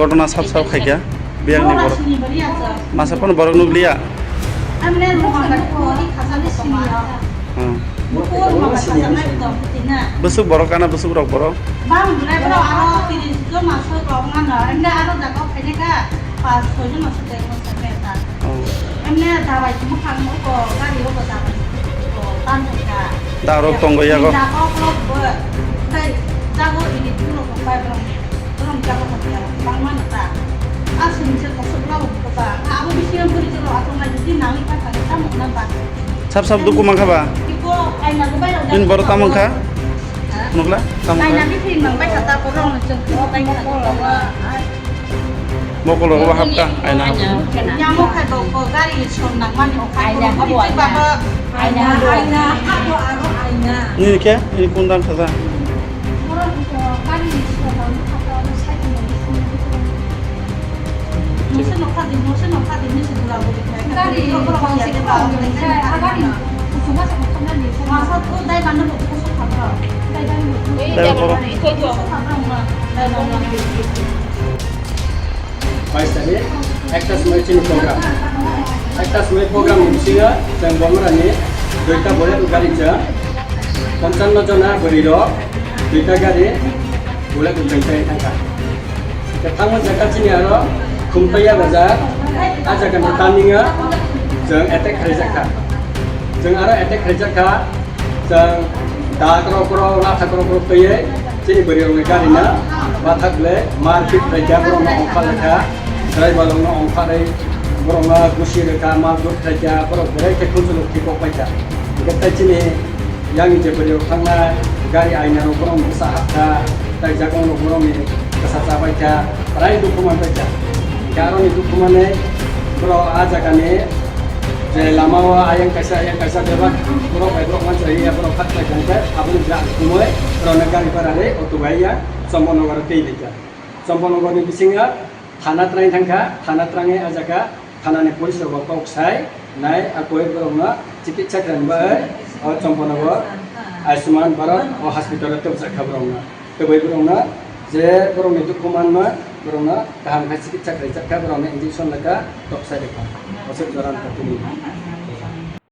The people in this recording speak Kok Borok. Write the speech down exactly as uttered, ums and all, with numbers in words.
Borok na sap sap khaikha, biyang ni borok. Masa phano borok nukliya. Hmm. Bwswk borok kana, bwswk rok borok. Bang belai borok aro tiris jon maso rok nana, ende aro jaga phainai kha, pas soi jon maso. Oh. Emne dabai tongmo kha, omo ko gari o ko dabai ko tan thangkha. Da rok tongo yago. Da kok rok bo, tei jago ini tu rok bai borok, borok jago ko ya, bangma no ta. Aswk ni se kosok rok ko ba, abo bisi ang buri jero aswk nai jodi nangwi kha kha tamo na ba. Sap sap duku mankha ba? Iko aina ko bai rok. Bini borok tamo kha? Ha? Nukla? Tamo kha? Aina ni thing mang bai kha ta ko rong chong ko bai kha ta ko. Mokol rogo ba hapka, aina hapka. Yang mo khai bo ko gari song nang mani o khai. Aina habo aina. Aina, aina, habo aro aina. Nini khe? Nini kun dan saja? Oro ko gari song nang hapka aro cycle. Mose nokha di, mose nokha di, mose dura bo di khai. Gari song se ko nang khai, a gari kusuma sa ko nang ni. Masa ko dai ban no ko so khabra. Dai ban no. Dai ban no. Bais tarik, ekta somoi chini program. Ekta somoi program ni bisingo chwng Bomrani duita bullet ugari chwng ponchanno jona bwrwi rok duita gari bullet ugari chwng thangkha. Khe thangma jaga chini aro Khumpaiya bazar, a jaga ni turning o chwng attack khlaijakha. Chwng aro attack khlaijakha. Chwng da krok krok, latha krok krok twiwi chini bwrwi rokni gari no bathak le marpit khlaikha, borok no ongkha laikha, driver rok no ongkha rwi borok no gusi rwkha, marpit khlaikha, borok belai khe khunchuk thwi kok paikha. Hwnkhe tei chini yang ni je bwrwi rok thangnai gari aina rok borok ni bwsa hapkha, tei jaga rok borok ni bwsa chabaikha, belai dukhu manbaikha. Hwnkhe aroni dukhu manwi borok a jaga ni je lama o ayang kaisa, ayang kaisa bebak borok bai borok manchai ya, borok khat khlai kha, hwnkhe aboni jang kumui borok no gari bara rwi auto bai ya Chombonogo twi rikha. Chombonogo ni bisingo thana twrang thangkha, thana twrangwi a jaga thana ni police rok kok sai nai, a koi borok no chikitsa khlai bai o Chombonogo Ayushman Bharat o hospital o twkjak kha borok no. Tei bai borokno je borokni dukhu manma, borokno kaham khe chikitsa khlaijak kha, borokno injection lai kha, tok sai rwkha. Aswk jora wngkha tini.